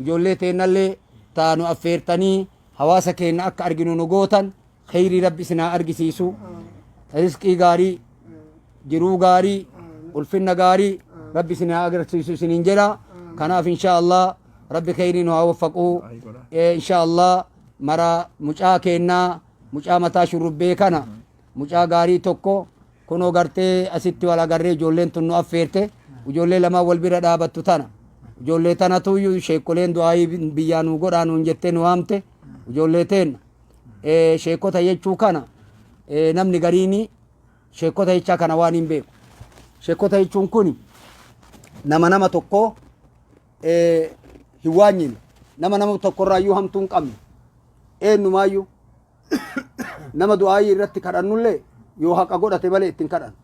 Ijoollee teennallee taa nu affeertanii hawaasa keenna akka arginu nu gootan, kheyrii Rabbi isin haa argisiisu. Rizqii gaarii, jiruu gaarii, ulfinna gaarii Rabbi isin haa agarsiisu isiniin jedha. Kanaaf insha Allah Rabbi kheyrii nu haa waffaqu. Insha Allah mara mucaa keennaa, mucaa mataa shurrubbee kana, mucaa gaarii tokko kunoo gartee asitti wal agarree, ijoolleen tun nu affeerte, ijoollee lamaan wal bira dhaabattu tana, ijoollee tanatuyyuu sheekkoleen du'aayii biyyaa nu godhaa nuun jettee nu waamte. Ijoollee teenna, sheekota jechuu kana, namni gariini sheekota jechaa kana waan hin beeku. Sheekota jechuun kuni nama tokko hin waanyine, nama tokkorraayyuu hamtuu hin qabne. Eenyumaayyuu nama du'aayii irratti kadhannullee yoo haqa godhate malee ittiin kadhannu.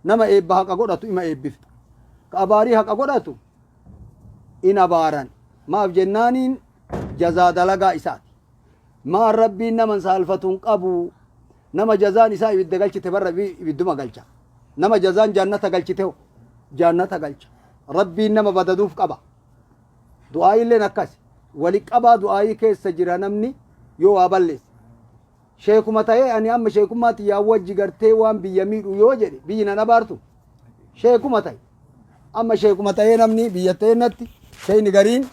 Nama eebba haqa godhatu ima eebbifta, ka abaarii haqa godhatu in abaaran. Maaf jennaaniin jazaa dalagaa isaati. Maal, Rabbiin nama saalfatu hin qabu. Nama jazaan isaa ibidda galchite barra ibidduma galcha. Nama jazaan jannata galchite hoo jannata galcha. Rabbiin nama badaduuf qaba. Du'aayiilleen akkas wali qabaa. Du'aayii keessa jira. Namni yoo waa balleesse, sheekuma ta'ee, ani amma sheekummaa xiyyaa wajji gartee waan biyya miidhu yoo jedhe, biyyi nan abaartu. Sheekuma ta'e, amma sheekuma ta'ee, namni biyya ta'e sheeyni gariin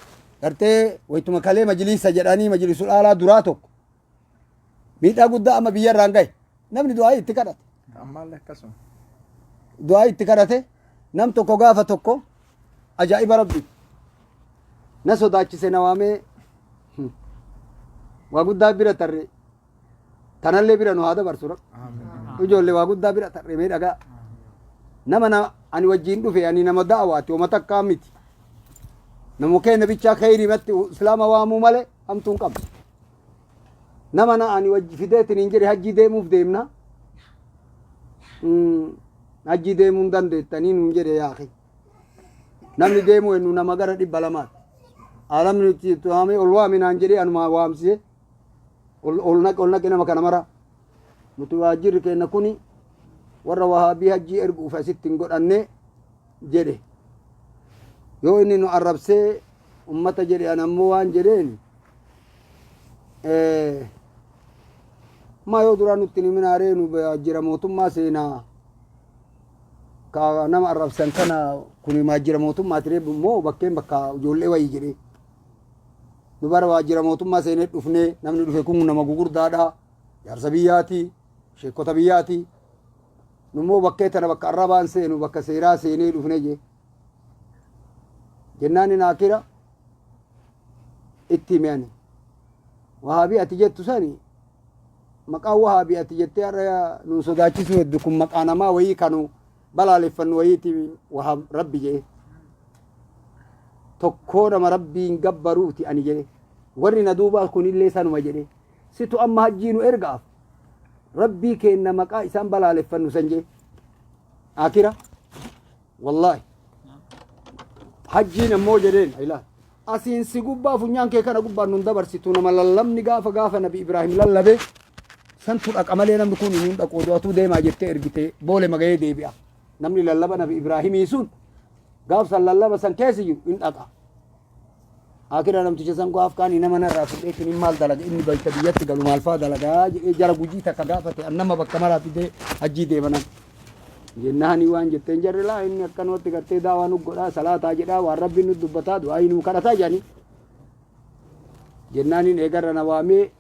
gartee waytuma kalee majliisa jedhanii, majlisul aalaa duraa tokko miidhaa guddaa amma biyya irraan gahe, namni du'aayii itti kadhate. Ammaallee akkasuma. Du'aa itti kadhate. Nam tokko gaafa tokko, ajaa'iba Rabbi, na sodaachise. Na waamee, waa guddaa bira tarre, tanallee bira nu haa dabarsu Rabbi. Ijoollee, waa guddaa bira tarre. Mee dhagaa, nama na ani wajjiin dhufe, ani nama da'awaati, oma takkaa miti. Namu keenya bichaa kheyrimatti islaama waamuu malee hamtuu hin qabnu. Nama na ani wajji fideetiin hin jedhe, hajjii deemuuf deemna, hajjii deemuu hin dandeettanii nuun jedhe. Yaaqi, namni deemuu ennu nama gara 200ti. Alamni itti waamee, ol waaminaan jedhee, anuma waamsise, ol ol naqe, ol naqe nama kana mara. Nuti waajjirri keenya kuni warra Wahaabii hajjii erguuf asitti hin godhanne jedhe. Yoo inni nu arrabsee ummata jedhe, an ammoo waan jedheen, maa yoo duraa nutti hin himinaaree? Nu waajjira mootummaa seenaa ka nama arrabsan kana, kun waajjira mootummaati ree immoo bakkeen bakka ijoollee wayii jedhee. Nu bara waajjira mootummaa seenee dhufnee, namni dhufe kun nama gugurdaadha, jaarsa biyyaati, sheekota biyyaati. Nummoo bakkee tana bakka arrabaan seenu, bakka seeraa seenee dhufne jee jennaan, hin akira itti hime. Ani Wahaabii ati jettu sani, maqaan Wahaabii ati jettee har'a nu sodaachisuu heddu kun maqaa namaa wayii kanu balaaleffannu wayiiti. Wahaab Rabbi jedhe tokkoo nama Rabbiin gabbaruuti ani jedhe. Warri na duubaa kunillee sanuma jedhe. Situ amma hajjii nu ergaaf Rabbii keenna maqaa isaan balaaleffannu san jedhe. Akira wallaahi hajjiin ammoo jedheen, ilaal, asiin si gubbaa funyaan kee kana gubbaan nun dabarsitu. Nama lallabni gaafa gaafa Nabi Ibraahim lallabe santu dhaqa malee namni kun hin dhaqu. Du'atuu deemaa jettee ergite, boole magayee deebi'a. Namni lallaba Nabi Ibraahimii sun gaaf san lallaba san keessa jiru hin dhaqa. Akira namticha san gaaf kaanii nama narraa fudhee hin maal dalaga inni bayta biyyatti galu, maal faa dalagaa jedhee jara Gujii takka gaafate. An nama bakka maraa fidee hajjii deemanan jennaani waan jetteen, jarri laa inni akkanumatti gartee daawaa nu godhaa, salaataa jedhaa, waan Rabbiin nu dubbataa, du'aa nu kadhataa jedhanii. Jennaaniin eegarra na waamee,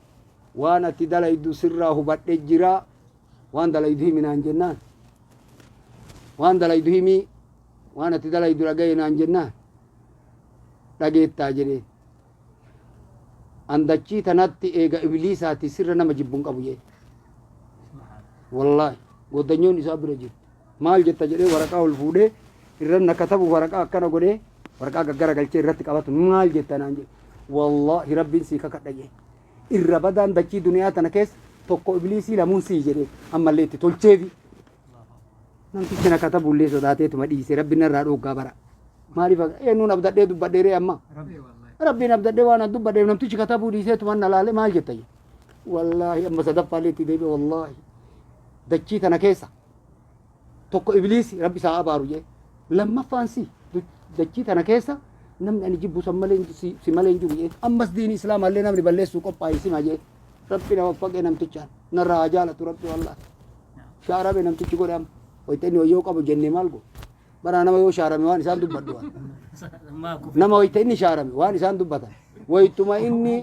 waan ati dalaydu sirraa hubadhe jira, waan dalaydu himi naan jennaan, waan dalaydu himii, waan ati dalaydu dhagaye naan jennaan, dhageettaa jedheen. Andachii tanatti eega ibliisaati sirra nama jibbuun qabu jedhe. Wallaahi goddanyoon isaa bira jirti. Maal jetta jedhee, waraqaa ol fuudhee irran na katabu, waraqaa akkana godhee, waraqaa gaggara galchee irratti qabatu. Maal jetta naan jedhe. Wallaahi Rabbiin sii kakadha jedhe, irra badaan dachii duniyaa tana keessa tokko ibliisii, lamuun sii jedhe. Ammallee itti tolcheefi namtichi na katabullee sodaateetuma dhiise. Rabbi narraa dhooggaa bara. Maaliif eenyuun abdadhee dubbadhee ree? Amma Rabbiin abdadhee waan an dubbadheef namtichi katabuu dhiiseetuma na laale. Maal jetta jedhe. Wallaahi amma sadaffaallee itti deebi'e. Wallaahi dachii tana keessa tokko ibliisi, Rabbi isaa abaaru jedhe, lammaffaan si. Dachii tana keessa Namni ani jibbu san malee si malee hin jiru jee. Ammas diinii islaamallee namni balleessuu qophaa'e sima jee. Rabbi na waffaqee namtichaan. Narraa haa jaalatu Rabbi wallaahi. Shaarame namtichi godhe amma. Wayita inni wayyoo qabu jennee maal godhu? Baraa nama yoo shaarame waan isaan dubbadhu waan. Nama wayita inni shaarame waan isaan dubbatan. Wayituma inni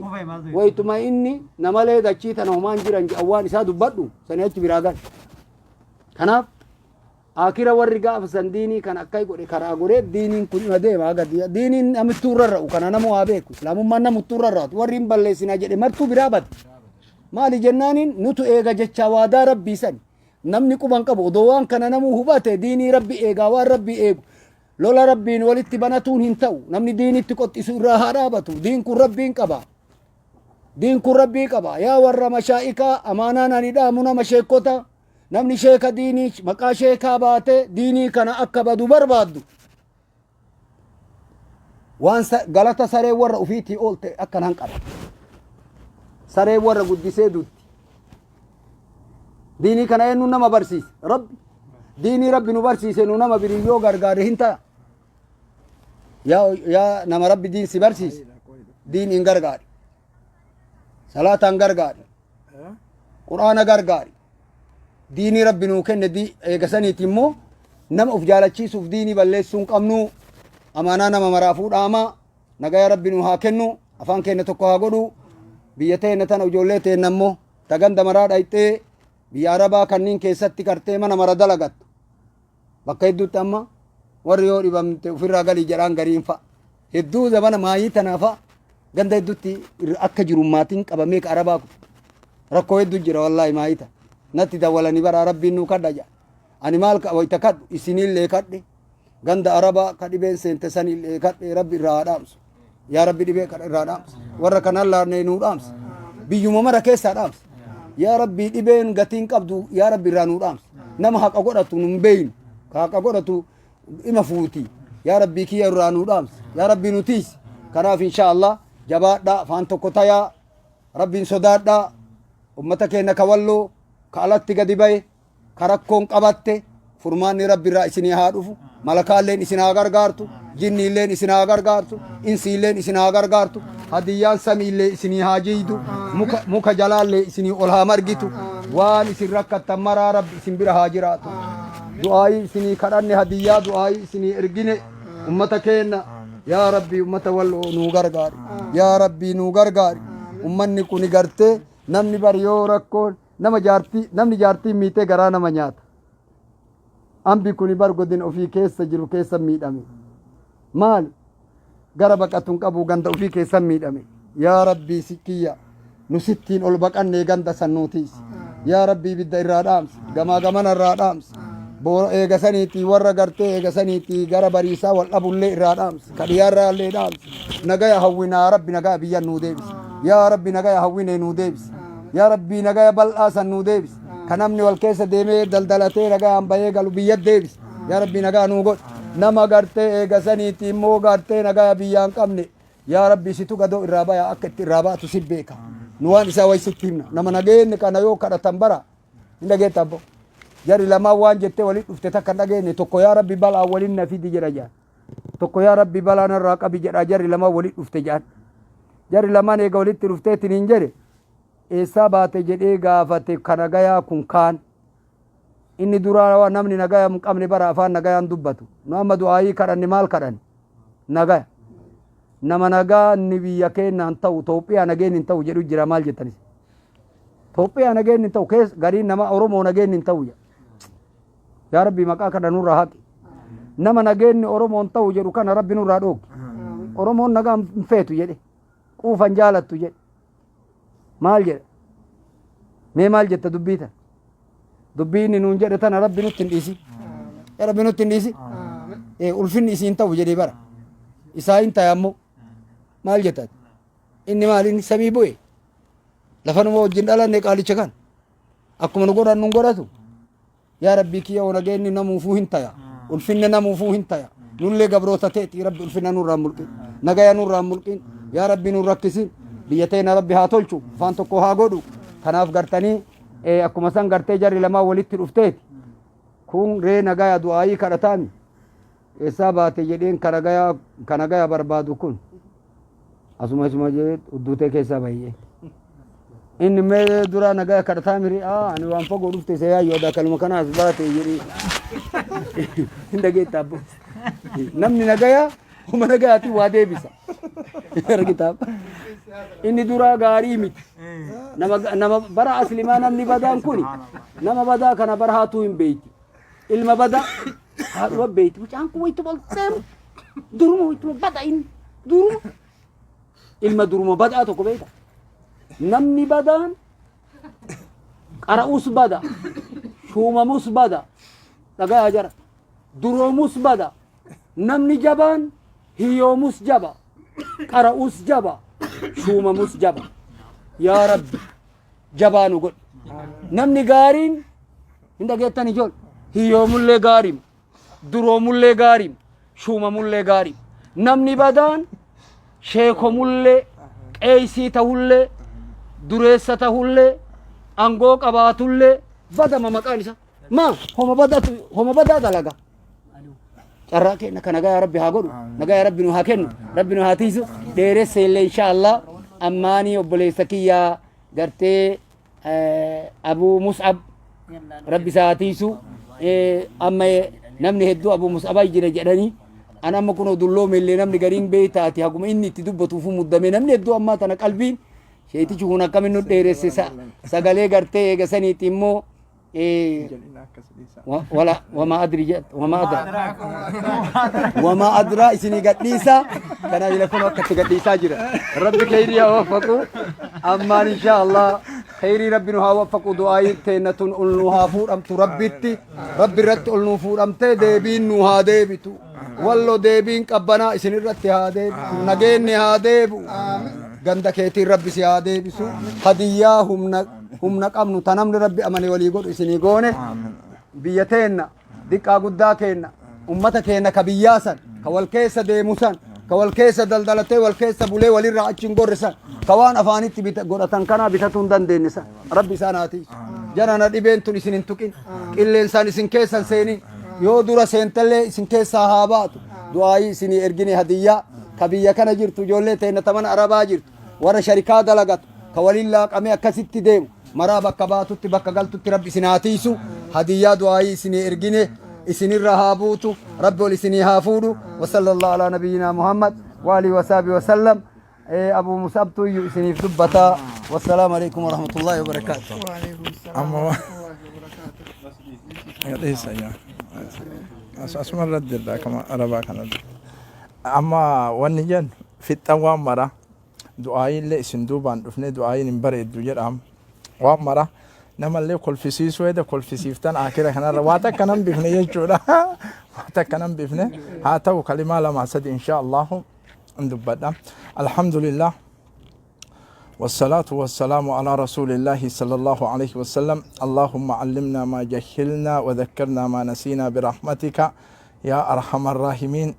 wayituma inni namalee dachii tana homaan jiran jedhan waan isaa dubbadhu sanii achi biraa gal. Kanaaf Akira warri gaafa san diinii kan akkai godhe karaa godhee diiniin kun ima deema haga diiniin namittuu rarra'u kana namu haa beeku. Islaamummaan namuttuu rarra'atu warri hin balleessinaa jedhe martuu biraa bade. Maali jennaaniin nutu eega jechaa waadaa rabbii sani. Namni quban qabu odoo waan kana namuu hubate diinii rabbi eegaa waan rabbi eegu. Lola rabbiin walitti banatuun hin ta'u. Namni diinitti qoxxisu irraa haa dhaabatu. Diin kun rabbiin qaba. Diin kun rabbii qaba. Yaa warra mashaa'ikaa amaanaan ani dhaamu nama sheekota. Namni sheeka diinii maqaa sheekaa baatee diinii kana akka badu barbaaddu. Waan galata saree warra ufiitii oolte akkan hanqata. Saree warra guddisee dutti. Diinii kana eenyu nama barsiise? Rabbi. Diinii Rabbi nu barsiise nu nama birii yoo gargaare hin ta'a. Yaa nama Rabbi diin si barsiise diin hin gargaari. Salaataan gargaari. Qur'aana gargaari. Diinii Rabbi nuu kenne eega saniiti immoo nama uf jaalachiisuuf diinii balleessuu hin qabnu. Amaanaa nama maraafuu dhaamaa. Nagaya Rabbi nuu haa kennu. Afaan keenya tokko haa godhu. Biyya teenya tana ijoollee teenya immoo ta ganda maraa dhayxee biyya Arabaa kanniin keessatti kartee mana mara dalagattu. Bakka hedduutti amma warri yoo dhibamte ofirraa galii jedhaan gariin fa'a. Hedduu zamana maayii tanaa fa'a ganda hedduutti akka jiru maatiin qabamee ka arabaa kun. Rakkoo hedduu jira wallaahi maayii tana. Natti dawwalanii bara rabbiin nuu kadha jedha. Ani maal wayita kadhu isinillee kadhe ganda arabaa ka dhibeen seente sanillee kadhe rabbi irraa haa dhaamsu. Yaa rabbi dhibee kana irraa dhaamsi. Warra kanaan laannee nuu dhaamsi. Biyyuma mara keessaa dhaamsi. Yaa rabbi dhibeen gatiin qabdu yaa rabbi irraa nuu dhaamsi. Nama haqa godhatu nun beeynu. Ka haqa godhatu ima fuuti. Yaa rabbi kiyya irraa nuu dhaamsi. Yaa rabbi nu tiisi. Kanaaf insha Allah jabaadhaa afaan tokko tayaa rabbiin sodaadhaa ummata keenya ka walloo ka alatti gadi bahe ka rakkoon qabatte furmaanni rabbi irraa isinii haa dhufu malakaalleen isin haa gargaartu jinniilleen isin haa gargaartu insiilleen isin haa gargaartu hadiyyaan samiillee isinii haa jiidu muka, muka jalaallee isinii ol haa margitu waan isin rakkattan maraa rabbi isin bira haa jiraatu du'aayii isinii kadhanne hadiyyaa du'aayii isinii ergine ummata keenna yaa rabbi ummata walloo nuu gargaari yaa rabbi nuu gargaari ummanni kuni gartee namni bar yoo rakkoon Nama jaartii namni jaartii miitee garaa nama nyaata. Ambi kuni bar godina ofii keessa jiru keessa miidhame. Maali? Gara baqatu hin qabu ganda ofii keessa miidhame. Yaa Rabbii si kiyya nu sittiin ol baqannee ganda san nuu tiisi. Yaa Rabbii ibidda irraa dhaamsi. Gamaa gamana irraa dhaamsi. Boora eega saniitii warra gartee eega saniitii gara bariisaa wal dhabullee irraa dhaamsi. Ka dhiyaarraallee dhaamsi. Nagaya hawwinaa Rabbi nagaya biyya nuu deebisi. Yaa Rabbi nagaya hawwinee nuu deebisi. Yaa Rabbii nagaya bal'aa san nuu deebisi. Ka namni wal keessa deemee daldalatee nagayaan bahee galu biyya deebisi. Yaa Rabbii nagaa nuu godhi. Nama gartee eega saniitii immoo gartee nagaya biyyaa hin qabne. Yaa Rabbii situ gadoo irraa baya akka itti irraa baatu si beeka. Nu waan isaa wayi sitti himna. Nama nageenni kana yoo kadhatan bara hin dhageetta abbo. Jarri lamaan waan jettee walitti dhufte takka hin dhageenye tokko yaa Rabbi balaa waliin na fidi jedha jedhan. Tokko yaa Rabbi balaa narraa qabi jedha jarri lamaan walitti dhufte jedhan. Jarri lamaan eega walitti dhufteetiin hin jedhe eessaa baate jedhee gaafate ka nagayaa kun kaan. Inni duraa waan namni nagaya hin qabne bara afaan nagayaan dubbatu. Nu amma du'aayii kadhanne maal kadhanne? Nagaya. Nama nagaa inni biyya keenyaan ta'u Toophiyaa nageenyi hin ta'u jedhu jira maal jettanis? Toophiyaa nageenyi hin ta'u keessa gariin nama Oromoo nageenyi hin ta'u jedha. Yaa Rabbi maqaa kana nurraa haqi. Nama nageenyi Oromoon ta'u jedhu kana Rabbi nurraa dhoogi. Oromoon nagaa hin feetu jedhe. Quufan jaalattu jedhe. Maal jedha? Mee maal jetta dubbii tana? Dubbii inni nuun jedhe tana Rabbi nutti hin dhiisi. Yaa Rabbi nutti hin dhiisi. Ee ulfinni isiin ta'u jedhee bara. Isaa hin ta'e ammoo. Maal jetta? Inni maal inni samii bu'e? Lafa numa wajjin dhalanne qaalicha kan. Akkuma nu godhan nun godhatu. Yaa Rabbii kiyya oo nageenni namuufuu hin taya. Ulfinni namuufuu hin taya. Nullee gabroota teeti Rabbi ulfinna nurraa hin mulqin. Nagaya nurraa hin mulqin. Yaa Rabbi nun rakkisin. Biyya teena Rabbi haa tolchu. Afaan tokko haa godhu. Kanaaf gartanii akkuma san gartee jarri lamaan walitti dhufteeti. Kun ree nagaya du'aayii kadhataami. Eessaa baate jedheen ka nagayaa ka nagaya barbaadu kun asuma isuma jedhee udduutee keessaa bahe. Inni mee dura nagaya kadhataa miri aa ani waan fagoo dhufte isa yaayyu adaa kaluma kana as baate jedhee hin dhageetta abbo. Namni nagaya homa nagayaatiin waa deebisa. Argitaaf. Inni duraa gaarii miti. Nama nama bara aslimaa namni badaan kuni nama badaa kana bara haatuu hin beeyti. Ilma badaa haadhuma beeyti. Mucaan kun wayituma ol seenu duruma wayituma bada inni duruma ilma duruma badaa tokko beekta. Namni badaan qara'us bada, shuumamus bada, dhagayaa jara, duroomus bada, namni jabaan hiyyoomus jaba, qara'us jaba, shuumamus jaba. Yaa Rabbi jabaa nu godhi. Namni gaariin hin dhageettan ijool hiyyoomullee gaariima, duroomullee gaariima, shuumamullee gaariima. Namni badaan sheekomullee, qeeysii tahullee, dureessa tahullee, angoo qabaatullee badama maqaan isaa. Maa homa badatu homa badaa dalaga. Carraa kenna ka nagaa rabbi haa godhu nagaa rabbi nu haa kennu rabbi nu haa tiisu dheeressa illee insha Allah ammaanii obboleessa kiyyaa gartee Abuu Mus'ab rabbi isaa haa tiisu amma namni hedduu Abuu Mus'abaa jira jedhanii an amma kunoo dulloome illee namni gariin beektaati haguma inni itti dubbatuufu muddame namni hedduu ammaa tana qalbiin sheetichi kun akkamin nu dheeresse sagalee gartee eega saniitti immoo wala wama adri jedh wama adra wama adra isinii gadhiisa kana ila kun akka itti gadhiisaa jira rabbi kheyrii haa waffaqu ammaan insha allah kheyrii rabbi nu haa waffaqu du'aayi teenna tun ol nu haa fuudhamtu rabbitti rabbi irratti ol nu fuudhamtee deebiin nu haa deebitu wallo deebiin qabbanaa isin irratti haa deebitu nageenni haa deebi'u ganda keetiin rabbi si haa deebisu hadiyyaa humna humna qabnu ta namni rabbi amane walii godhu isinii goone biyya teenna diqqaa guddaa keenna ummata keenna ka biyyaa san ka wal keessa deemu san ka wal keessa daldalatee wal keessa bulee walirraa achi hin gorre san ka waan afaanitti bita godhatan kanaa bitatuu hin dandeenye san rabbi isaan haa tiisu jara na dhibeen tun isin hin tuqin qilleensaan isin keessan seenin yoo dura seentallee isin keessaa haa baatu du'aayii isinii ergine hadiyyaa ka biyya kana jirtu ijoollee teenna ta mana arabaa jirtu warra sharikaa dalagatu ka waliin laaqamee akkasitti deemu maraa bakka baatutti bakka galtutti rabbi isin haa tiisu hadiyyaa du'aayii isinii ergine isinirra haa buutu rabbi ol isinii haa fuudhu wasallallahu alaa nabiyyinaa muhammad wa alihi wasaabi wasallam abuu musabtu iyyuu isiniif dubbata wassalaamu alaikum warahmatullaahi wabarakaatu. Amma gadheessa yaa. Asuma irratti jirra akkama arabaa kanatti. Amma wanni jennu fixxan waan mara du'aayiillee isin duubaan dhufnee du'aayiin hin bareeddu jedhaam waan mara namallee kolfisiisuu heda kolfisiiftan akira kanarra waa takka nan bifne jechuudha waa takka nan bifne haa ta'u kalimaa lama sadi insha allahu hin dubbadha alhamdulillah والصلاة والسلام على رسول الله صلى الله عليه وسلم اللهم علمنا ما جهلنا وذكرنا ما نسينا برحمتك يا أرحم الراحمين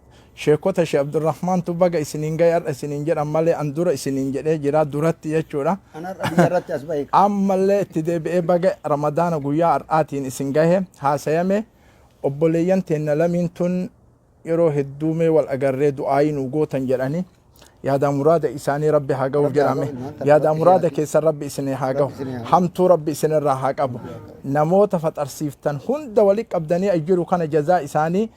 sheekota Sheekh Abdurrahmaantu baga isiniin gahe har'a isiniin jedhan malee an dura isiniin jedhee jira duratti jechuudha. An har'a biyya irratti as bahe. Ammallee itti deebi'ee baga Ramadaana guyyaa har'aatiin isin gahe haasayame obboleeyyan teenna lamiin tun yeroo hedduu mee wal agarree du'aayii nuu gootan jedhanii yaadaa muraada isaanii rabbi haa gahuuf Rabbi haa jedhame gahu, ilmaan yaadaa rabbi muraada haa keessan rabbi isinii haa gahu Rabbi isinii haa gahu. hamtuu rabbi isinirraa haa qabu namoota faxarsiiftan hunda wali qabdanii ajjiru kana jazaa isaanii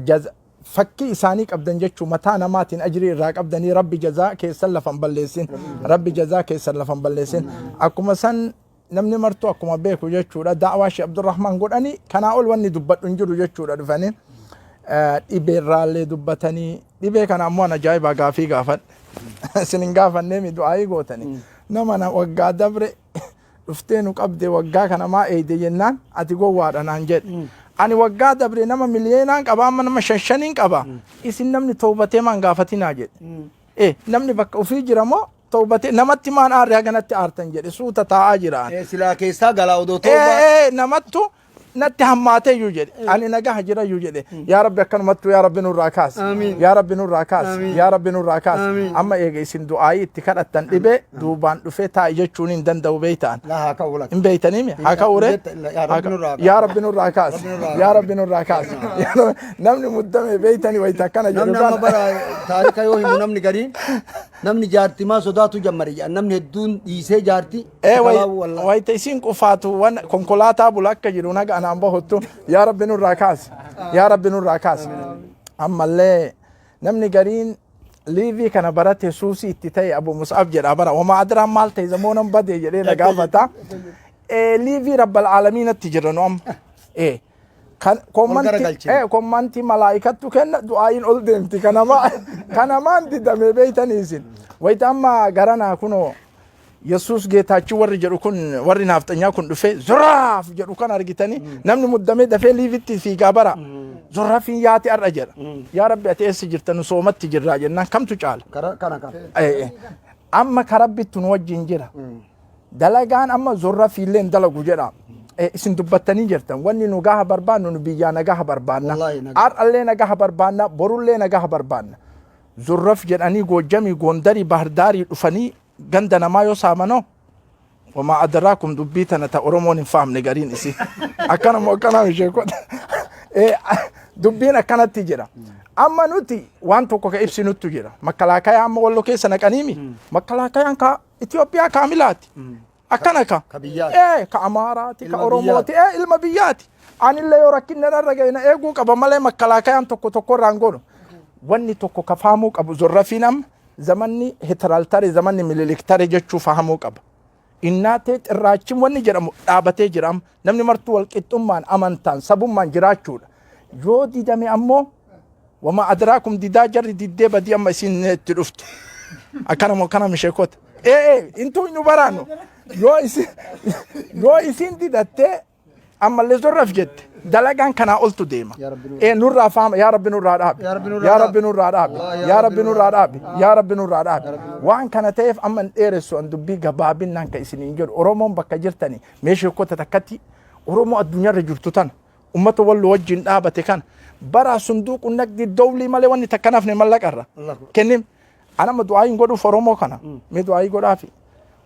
jaza fakkii isaanii qabdan jechuu mataa namaatiin ajrii irraa qabdanii rabbi jazaa keessan lafan balleessin rabbi jazaa keessan lafan balleessin akkuma san namni martuu akkuma beeku jechuudha da'waa Sheekh Abdurrahmaan godhanii kanaa ol wanni dubbadhu hin jiru jechuudha dhufanii dhibeerraallee dubbatanii dhibee kana ammoo an ajaa'ibaa gaafii gaafadhe isin hin gaafannee mi du'aayii gootanii nama na waggaa dabre dhuftee nu qabde waggaa kana maa eeyde jennaan ati gowwaadha naan jedhe ani waggaa dabre nama miliyeenaan qaba amma nama shan shaniin qaba isin namni toobatee maan gaafatinaa jedhe Eh, namni bakka ofii jira moo toobatee namatti maan aarre haganatti aartan jedhe suuta taa'aa jira. Silaa keessaa galaa odoo toobaa. Namattu Natti hammaatee iyyuu jedhe. Ani nagaha jira iyyuu jedhe. Yaa Rabbi, akkanumattuu yaa Rabbi nurraa kaasi. Yaa Rabbi nurraa kaasi. Yaa Rabbi nurraa kaasi. Amma eega isin du'aayii itti kadhattan dhibee duubaan dhufee taa'i jechuun hin danda'u beeytaan. Laa haa ka'u lak. Hin beeytaniimi? Haa ka'u ree? Yaa Rabbi nurraa kaasi. Yaa Rabbi nurraa kaasi. Yaa Rabbi nurraa kaasi. Namni muddame beeytanii wayita akkana jedhu Namni amma kana. bara taarika yoo himu namni gariin namni jaartimaa sodaatu jammare jedhan, namni hedduun dhiisee jaartii. Ee way, Kalaa'uu wallahi. wayita isiin qufaatu wan konkolaataa bula akka jiru naga anaan bahuttu. Yaa Rabbi nurraa kaasi. Yaa Rabbi nurraa kaasi. Ammallee namni gariin liivii kana barate suusii itti ta'e Abu Mus'ab jedha bara wama adiraan maal ta'e zamoonan bade jedhee na gaafata. Liivii Rabbal Aalamiinatti jirra nu amma. Kan kommanti garagalchine. Kommanti malaayikattu kenna, du'aayin ol deemti, kanama kanamaan didame beeytanii isin. Wayita amma garanaa kunoo Yesuus Geetaachuu warri jedhu kun, warri naafxanyaa kun dhufee zoraaf jedhu kan argitanii namni muddamee dafee liivitti fiigaa bara. Zorrafiin yaati har'a jedha. Yaa Rabbi, ati eessa jirta, nu soomatti jirraa jennaan kamtu caala? Kara kana kana. Amma ka Rabbittu nu wajjin jira. Dalagaan amma zorrafiillee hin dalagu jedha. Isin dubbattanii jirtan, wanni nu gaha barbaannu, nu biyyaa nagaha barbaanna. Wallaahi nagaha. Har'allee nagaha barbaanna, borullee nagaha barbaanna. Zorraf jedhanii Goojjamii, Goondarii, Bahirdaarii dhufanii ganda namaa yoo saamanoo wamaa adaraakum dubbii tana ta Oromoon hin fahamne gariin isii. Akkanuma akkanaa ishee godha. Dubbiin akkanatti jira. Amma nuti waan tokko ka ibsinuttu jira. Makkalaakayaa amma Wallo keessa naqaniimi. Makkalaakayaan ka Itoophiyaa kaamilaati. Akkana ka. Ka biyyaati. Ka Amaaraati, ka Ilma Oromooti, ilma biyyaati. Anillee yoo rakkinni irra ga'e na eeguu qaba malee makkalaakayaan tokko tokko irraan godhu. Wanni tokko ka fahamuu qabu, zorrafiin amma zamanni Hitler tare, zamanni Minilik tare jechuu fahamuu qaba. Innaatee xirraachin wanni jedhamu dhaabatee jira amma. Namni martuu wal qixxummaan, amantaan, sabummaan jiraachuudha. Yoo didame ammoo wama adraakum didaa jarri diddee badii amma isin itti dhuftu. Akkanuma akkana misheekota. Intuu nu baraanu. Yoo isin didattee ammallee zorraf jette dalagaan kanaa oltu deema. Yaa Rabbi nurraa. Nurraa faama, yaa Rabbi nurraa dhaabi. Yaa Rabbi nurraa Yaa dhaabi. Rabbi nurraa dhaabi. Allah, Yaa Rabbi nurraa dhaabi. Yaa Rabbi nurraa dhaabi. Waan kana ta'eef amma hin dheeressu, an dubbii gabaabinaan kan isiniin jedhu, Oromoon bakka jirtani meeshee kota takkatti Oromoo addunyaarra jirtu tana ummata Walloo wajjin dhaabate kana bara sunduuqu naqdi dawlii malee wanni takka nafne mallaqarra. Allah. Kennim anama du'aayin godhuuf Oromoo kana mee du'aayii godhaafi,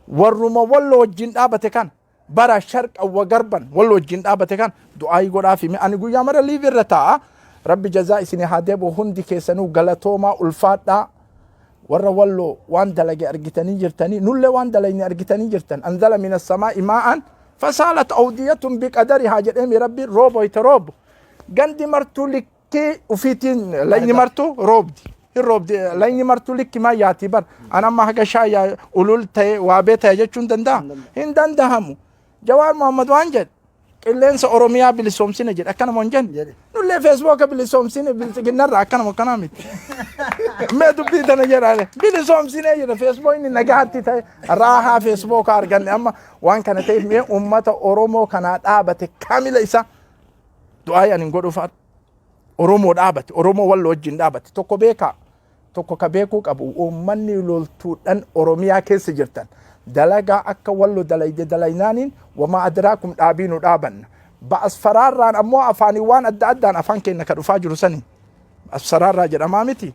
warruma Walloo wajjin dhaabate kana bara sharqa wa garban Walloo wajjin dhaabate kana du'aayii godhaafi. Mee ani guyyaa mara liivi irra taa'a. Rabbi jazaa isinii haa deebi'u, hundi keessanuu galatoomaa, ulfaadhaa. Warra Walloo waan dalage argitanii jirtanii, nullee waan dalagne argitanii jirtan. Anzala min assamaa'i maa'an fasaalat awdiyatun biqadarihaa jedheemi Rabbi. Rooba wayta roobu gandi martuu likkii ufiitiin layni martuu roobdi hin roobdi, layni martuu likki maa yaatii bar. An amma haga shaayyaa ulul ta'e waabee ta'e jechuun danda'a hin dandahamu. Jawaar Muhammad waan jedhe, qilleensa Oromiyaa bilisoomsine jedhe, akkanuma hin jenne? Jedhe. Nullee Feesbuuka bilisoomsine biltsiginnarra, akkanuma akkanaa miti? Mee dubbii tana jedhaale bilisoomsine jedhe. Feesbuukni nagaatti ta'e raahaa Feesbuuka arganne. Amma waan kana ta'eef mee ummata Oromoo kanaa dhaabate kaamila isa du'aa ani hin godhuuf, Oromoo dhaabate, Oromoo Walloo wajjin dhaabate tokko beekaa, tokko ka beekuu qabu, uummanni loltuudhaan Oromiyaa keessa jirtan dalagaa akka Wallo dalayde dalaynaaniin wamaa adraakum dhaabii nu dhaabanna. Ba'asfaraarraan ammoo afaanii waan adda addaan afaan keenya ka dhufaa jiru sani asfaraarraa jedhamaa miti.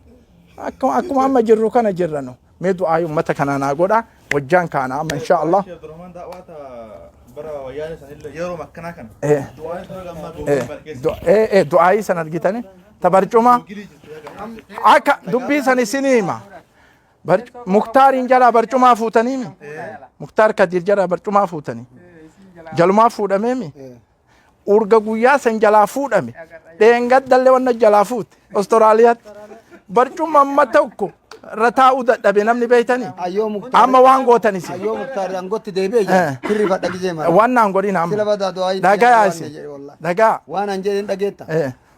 Akkuma amma jirru kana jirra nu. Mee du'aa uummata kanaa naa godha, wajjaan kaana amma insha Allah. Sheekh Abdurrahman da'waa ta bara wayyaanee sanillee yeroo akkanaa kana du'aan tura gammaa googilii barkeessa. Du'aayii san argitani ta barcuma akka dubbii san isinii hima. Muktaariin jalaa barcumaa fuutaniimi. Muktaar Kadiir jalaa barcumaa fuutanii. Jalumaa fuudhameemi. Urga guyyaa san jalaa fuudhame. Dheengaddallee wanna jalaa fuute. Ostiraaliyaatti. Barcuma amma tokko irra taa'uu dadhabe namni beeytanii. Ayyoo Muktaar. Amma waan gootan isin. Ayyoo Muktaar aangotti deebi'e jira. Kirri fadha gizee mara. Waan naan godhin amma. Sila badaa du'aa Dhagayaa isin. Dhagaa. Waan an jedheen dhageetta.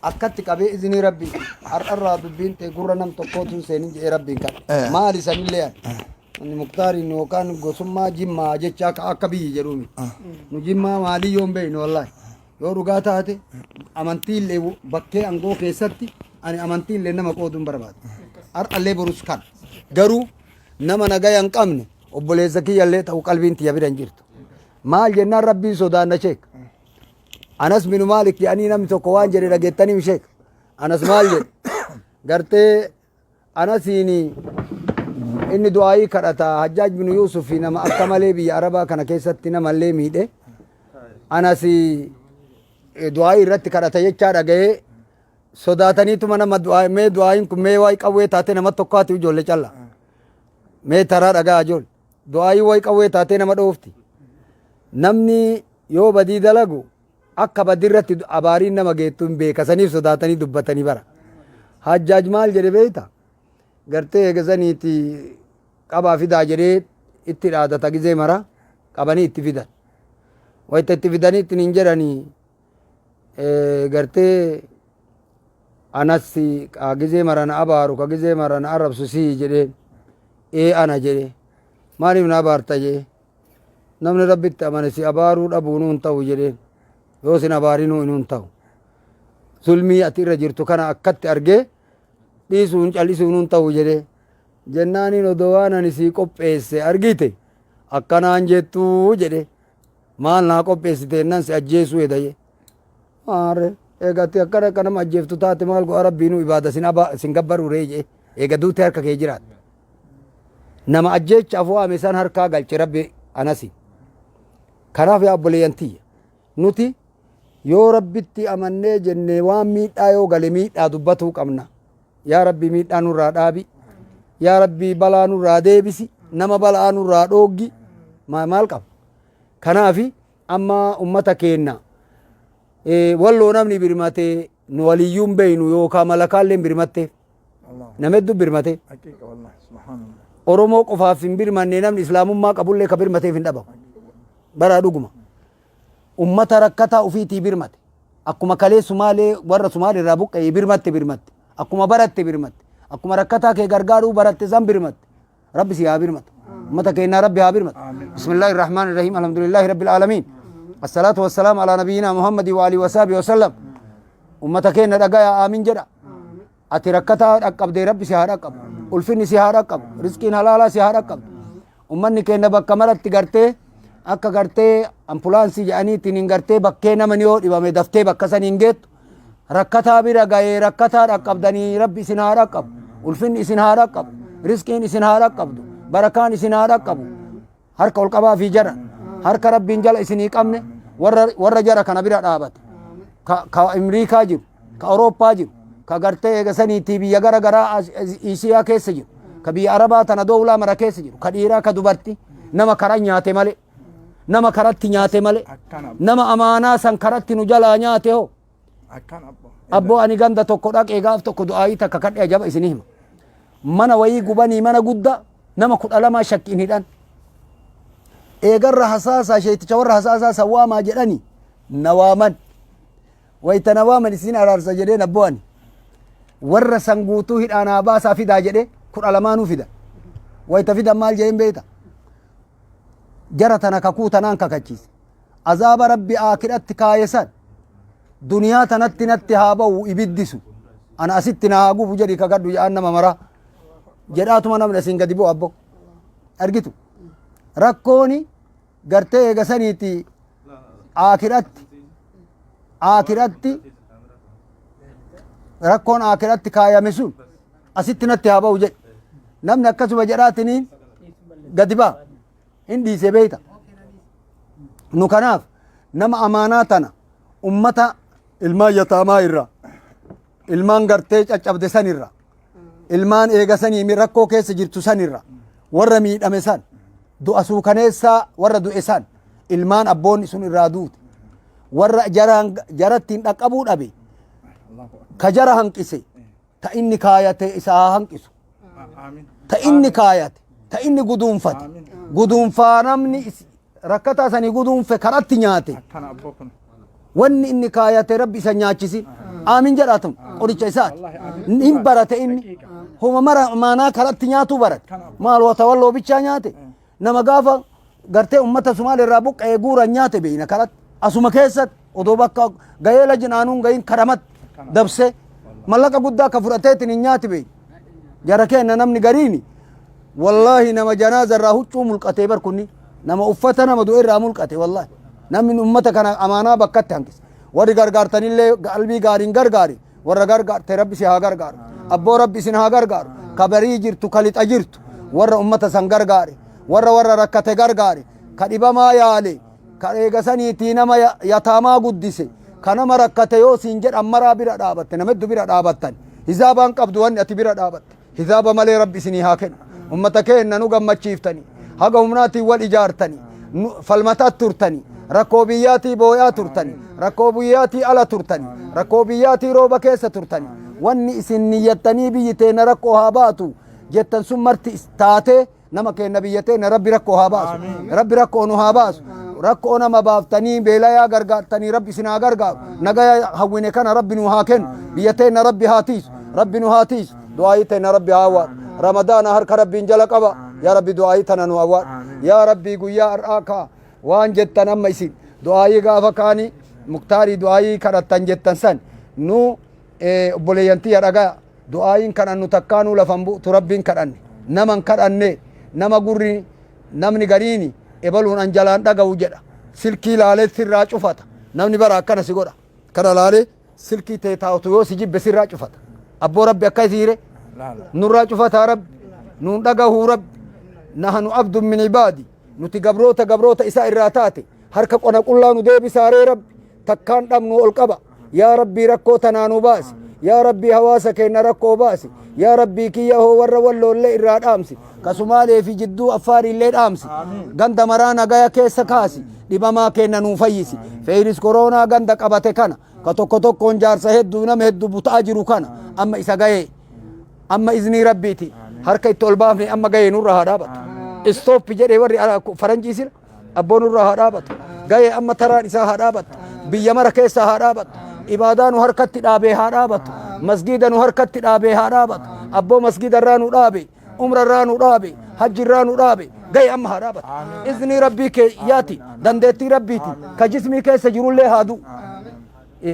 Akkatti qabee izinii Rabbii har'arraa dubbiin ta'e gurra nam tokkootu hin seenin jedhee Rabbiin kadhe. Maali sanillee ani? Ani Muktaariin yookaan gosummaa Jimmaa jecha akka biyyi jedhuumi. Nu Jimmaa maalii yoon beeknu, wallaahi. Yoo dhugaa taate amantiillee bakkee aangoo keessatti ani amantiillee nama qooduu hin barbaadu. Har'allee borus kana. Garuu nama nagaya hin qabne obboleessa kiyyallee ta'u qalbiin tiyya bira hin jirtu. Maal jennaan, Rabbiin sodaanna sheek. Anas binu Maalik jedhanii namni tokko waan jedhe dhageettanii misheek. Anas maal jedhe? Gartee Anasiin inni du'aayii kadhata. Hajjaaj binu Yuusuf nama akka malee biyya Arabaa kana keessatti namallee miidhe. Anas du'aayii irratti kadhata jechaa dhaga'ee sodaataniituma nama du'aa mee du'aayiin kun mee waa'ee qawwee taatee nama tokkaati ijoollee calla. Mee taraa dhagaa ijoollee. Du'aayii waa'ee qawwee taatee nama dhoofti. Namni yoo badii dalagu akka badii irratti abaariin nama geettu hin beeka saniif sodaatanii dubbatanii bara. Hajjaaj maal jedhe beekta? Gartee eegasaniiti qabaa fidaa jedhee itti dhaadata gizee mara qabanii itti fidan. Wayita itti fidanii ittiin hin jedhanii gartee anas ka gizee mara na abaaru ka gizee mara na arrabsu sii jedheen ee ana jedhe maaliif na abaarta jedhe namni rabbitti amane si abaaruu dhabuunuu hin ta'u jedheen yoo sin abaarinuu inuu hin ta'u zulmii ati irra jirtu kana akkatti argee dhiisuun callisuun hin ta'u jedhee jennaaniin odoo waan ani sii qopheesse argite akkanaan jettuu jedhe maal naa qopheessite jennaan si ajjeesuu heda jedhe maarre eega ati akkana akka nama ajjeeftu taate maal godha rabbiinuu ibaada sin aba sin gabbaruu ree jedhe eega duute harka kee jiraatte nama ajjeechaaf waame san harkaa galche rabbi anasi kanaaf yaa obboleeyyan tiyya nuti yoo rabbitti amannee jenne waan miidhaa yoo gale miidhaa dubbatuu qabna yaa rabbi miidhaa nurraa dhaabi yaa rabbi balaa nurraa deebisi nama balaa nurraa dhooggi maal qaba kanaafi amma ummata keenna walloo namni birmate nu waliyyuu hin beeynu yookaan malakaallee hin birmatteef nama hedduu birmate Haqiiqa wallahi subhaanallah. Oromoo qofaaf hin birmanne namni islaamummaa qabullee ka birmateef hin dhabamu baraa dhuguma ummata rakkataa ufiitii birmate akkuma kalee Sumaalee warra Sumaalee irraa buqqa'ee birmatte birmatte akkuma baratte birmatte akkuma rakkataa kee gargaaruu baratte san birmatte rabbi si haa birmatu ummata keenyaa rabbi haa birmatu bismillaahi rahmaani rahiim alhamdulillaahi rabbil aalamiin assalaatu wassalaamu alaa nabiyyinaa muhammadii wa alihi wasaabihi wasallam ummata keenya dhagaya aamin jedha ati rakkataa dhaqqabdee rabbi si haa dhaqqabu ulfinni si haa dhaqqabu rizqiin halaalaa si haa dhaqqabu ummanni keenya bakka maratti gartee akka gartee ampulaansii jedhaniitiin hin gartee bakkee namni yoo dhibame daftee bakka san hin geettu rakkataa bira ga'ee rakkataa dhaqqabdanii rabbi isin haa dhaqqabu ulfinni isin haa dhaqqabu rizqiin isin haa dhaqqabdu barakaan isin haa dhaqqabu harka ol qabaa fi jara harka rabbiin jala isinii qabne warra warra jara kana bira dhaabate ka ka Imriikaa jiru ka Awurooppaa jiru ka gartee eega saniitii biyya gara garaa Isiyaa keessa jiru ka biyya Arabaa tana dowlaa mara keessa jiru ka dhiiraa ka dubartii nama kara nyaate malee nama karatti nyaate malee Akkana nama amaanaa san karatti nu jalaa nyaate hoo akkana abbo. Abboo ani ganda tokko dhaqee gaaf tokko du'aayii takka kadhe ajaba isinii hima. Mana wayii gubanii mana guddaa nama 12 shakkiin hidhan. Eegarra hasaasaa sheeticha warra hasaasaa san waamaa jedhani na waaman. Wayita na waaman isin araarsa jedheen abboo ani. Warra san guutuu hidhaa naa baasaa fidaa jedhee 12nuu fida. Wayita fidan maal jedheen beekta? Jara tana kakuu tanaan kakachiise. Azaaba rabbi aakiratti kaaye san duniyaa tanatti natti haa ba'u ibiddi sun ana asitti na haa gubu jedhi kakadhu jedhaan nama maraa jedhaatuma namni asiin gadi bu'u abbo argitu rakkooni gartee eega saniiti aakiratti aakiratti rakkoon aakiratti kaayame sun asitti natti haa ba'u jedhi namni akkasuma jedhaatiniin gadi ba'a hin dhiise beeyta nu kanaaf nama amaanaa tana ummata ilmaan yataamaa irra ilmaan gartee caccabde san irra ilmaan eega sanii rakkoo keessa jirtu san irra warra miidhame san du'a suukaneessaa warra du'e san ilmaan abboonni sun irraa duute warra jaratti hin dhaqqabuu dhabe ka jara hanqise ta inni kaayate isa haa hanqisu Aamin. Ta inni kaayate ta inni guduunfate Aamin. guduunfaa namni rakkataa sanii guduunfe karatti nyaate Akkana abboo kun. Wanni inni kaayate rabbi isa nyaachisin aamin jedhaa tun qoricha isaati. Wallahi aamin. Hin barate inni homa mara maanaa karatti nyaatuu barate maal watawalloo bichaa nyaate nama gaafa gartee ummata Sumaalee irraa buqqa'ee guuran nyaate beeyna karatti asuma keessatti odoo bakka gayeela jinaanuun gayin karamatti dabsee mallaqa guddaa akka fudhateetiin hin nyaati beeyna jara keenna namni gariini wallaahi nama janaaza irraa huccuu mulqatee bar kunni nama uffata nama du'e irraa mulqate wallaahi namni ummata kana amaanaa bakkatti hanqise. Warri gargaartanillee qalbii gaariin gargaari. Warra gargaarte Rabbi si haa gargaaru. Abboo Rabbi isin haa gargaaru. Ka barii jirtu, ka lixa jirtu, warra ummata san gargaare, warra rakkate gargaare, ka dhibamaa yaale, ka eegasaniitii nama yataamaa guddise, ka nama rakkate yoo siin jedhan maraa bira dhaabatte, nama hedduu bira dhaabattan. Hizaabaan qabdu wanni ati bira dhaabatte. Hizaaba malee Rabbi isinii haa kennu. Ummata keenna nu gammachiiftanii, haga humnaatiin wal ijaartanii, falmataa turtanii, rakkoo biyyaatii booyaa turtanii, rakkoo biyyaatii ala turtanii, rakkoo biyyaatii rooba keessa turtanii. Wanni isin niyyattanii biyyi teenna rakkoo haa baatu jettan sun marti taatee nama keenna biyya teenna Rabbi rakkoo haa baasu. Rabbi rakkoo nu haa baasu. Rakkoo nama baaftanii beelayaa gargaartanii Rabbi isin haa gargaaru. Nagaya hawwine kana Rabbi nu haa kennu. Biyya teenna Rabbi haa tiisu. Rabbi nu haa tiisu. Du'aayii teenna Rabbi haa awwaadhu. Ramadaana harka Rabbiin jala qaba. Yaa Rabbi, du'aayii tana nu awwaadhu. Yaa Rabbi, guyyaa har'aa kaa waan jettan amma isin du'aayii gaafa kaanii Muktaarii du'aayii kadhattan jettan san nu obboleeyyan tiyya dhagaya. Du'aayiin kadhannu takkaanuu lafan bu'tu. Rabbiin kadhanne, naman kadhanne. Nama gurri namni gariini ebaluun an jalaan dhaga'u jedha, silkii laalee sirraa cufata. Namni bara akkana si godha, kana laalee silkii tee taa'utu yoo si jibbe sirraa cufata. Abboo, Rabbi akka isiire nurraa cufataa? Rabbi nuun dhagahuu? Rabbi, nahnu abdun min ibaadi, nuti gabroota gabroota isaa irraa taate, harka qona qullaa nu deebisaaree? Rabbi takkaan dhabnu ol qaba. Yaa Rabbii, rakkoo tanaa nu baasi. Yaa Rabbii, hawaasa keenya rakkoo baasi. Yaa Rabbii kiyya hoo, warra walloollee irraa dhaamsi, ka Sumaalee fi jidduu Affaariillee dhaamsi, ganda maraa nagaya keessa kaasi, dhibamaa keenya nuu fayyisi. Feeyiris koroonaa ganda qabate kana, ka tokko tokkoon jaarsa hedduu nama hedduu butaa jiru kana, amma isa gahee amma iznii Rabbiiti harka itti ol baafne, amma gahee nurra haa dhaabatu. Stop jedhee warri faranjii sila, abboo nurra haa dhaabatu. Gahee amma taraan isaa haa dhaabattu, biyya mara keessa haa dhaabattu, ibaadaa nu harkatti dhaabee haa dhaabatu, masgiida nu harkatti dhaabee haa dhaabatu. Abboo, masgiida irraa nu dhaabe, umra irraa nu dhaabe, hajji irraa nu dhaabe, gahee amma haa dhaabatu. Iznii Rabbii kee yaati, dandeettii Rabbiiti ka jismii keessa jirullee haa du'u.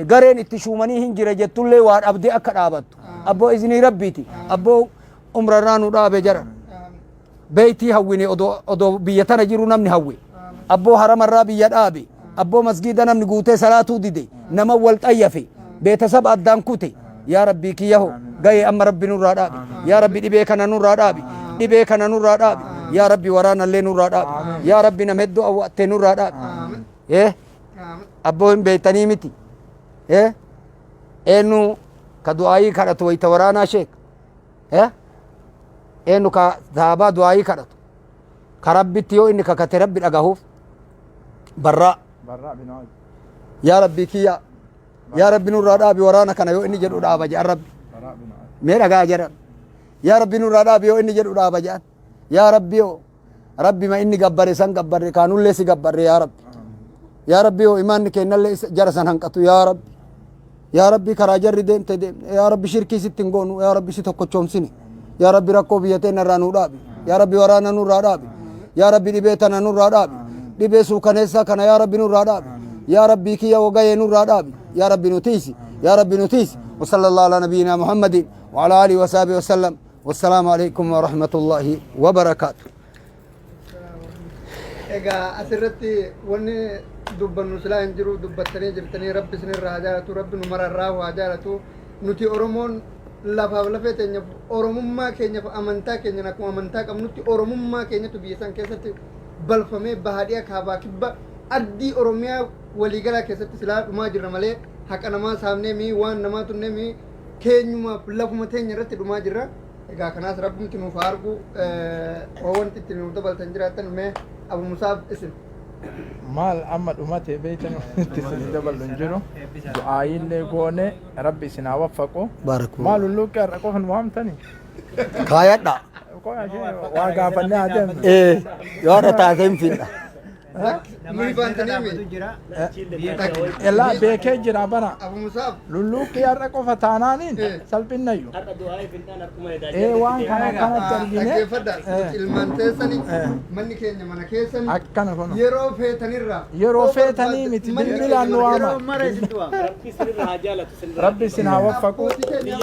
Gareen itti shuumanii hin jira jettullee waa dhabdee akka dhaabattu. Abboo, iznii Rabbiiti. Abboo, umra irraa nu dhaabe jara beeytii hawwine, odoo biyya tana jiru namni hawwe. Abboo, haramarraa biyya dhaabe. Abboo, masgiida namni guutee salaatuu dide, nama wal xayyafe, beetasaba addaan kute. Yaa Rabbii kiyyaho, gahee amma Rabbi nurraa dhaabi. Yaa Rabbi, dhibee kana nurraa dhaabi, dhibee kana nurraa dhaabi. Yaa Rabbi, waraanallee nurraa dhaabi. Yaa Rabbi, nam hedduu awwaattee nurraa dhaabi. Abboo, hin beeytanii miti eenyu ka du'aayii kadhatu wayita waraanaa? Sheek, eenyu ka sahabaa du'aayii kadhatu, ka Rabbitti yoo inni kakate Rabbi dhagahuuf? Barraa. Yaa Rabbii kiyya, yaa Rabbi nurraa dhaabi waraana kana yoo inni jedhu dhaaba jedhan Rabbi. Mee dhagaa jedhan. Yaa Rabbi nurraa dhaabi yoo inni jedhu dhaaba jedhan. Yaa Rabbi yoo Rabbi ma inni gabbare san gabbarre, kaanullee si gabbarre. Yaa Rabbi, yaa Rabbi yoo imaanni kennallee jara san hanqatu. Yaa Rabbi, yaa Rabbi, karaa jarri deemte deemne. Yaa Rabbi, shirkii sitti hin goonu. Yaa Rabbi, si tokkochoomsine. Yaa Rabbi, rakkoo biyya teenya irraa nuu dhaabi. Yaa Rabbi, waraana nurraa dhaabi. Yaa Rabbi, dhibee tana nurraa dhaabi, dhibee suukaneessaa kana yaa Rabbi nurraa dhaabi. Yaa Rabbii kiyya, wagayee nurraa dhaabi. Yaa Rabbi nu tiisi, yaa Rabbi nu tiisi. وصلى الله على نبينا محمد وعلى آله وصحبه وسلم، والسلام عليكم ورحمة الله وبركاته. Egaa asirratti wanni dubbannu silaa hin jiru, dubbattanii jirtanii. Rabbi isinirraa haa jaalatu, Rabbi nu mararraa haa jaalatu. Nuti Oromoon lafaaf lafee teenyaaf, Oromummaa keenyaaf, amantaa keenyan akkuma amantaa qabnutti Oromummaa keenyatu biyya san keessatti balfamee bahaadhiya kaabaa kibba ardii Oromiyaa waliigalaa keessatti silaa dhumaa jirra malee haqa namaa saamnee mii, waan namaa tunnee mii, keenyumaaf lafuma teenya irratti dhumaa jirra. Egaa kanaas Rabbumti nuuf haa argu. Hoo wanti itti nuuf dabaltan jiraattan, mee Abu Musaaf isin. Maal amma dhumate beeytan, itti isin daballu hin jiru. Du'aayiillee goone, Rabbi isin haa waffaqu. Baarakallahu. Maal lulluuqqee har'a qofa nu waamtani? Kaayadha. Waa gaafannee haa deemnu. Ee, yoo har'a taate hin fidha. Nuyi baantanii mi? Elaa beekee jira bara. Abu Musaaf. Lulluuqqii har'a qofa taanaaniin salphinnayyuu. Ee, waan kana kanatti argine. Dhaggeeffadha. Nuti ilmaan teessani, manni keenya mana keessani. Akkana kun. Yeroo feetanirraa. Yeroo feetanii miti, Manni bilbilaan nu keenya waama. mana Rabbi isin haa waffaqu. Abbootii keenya.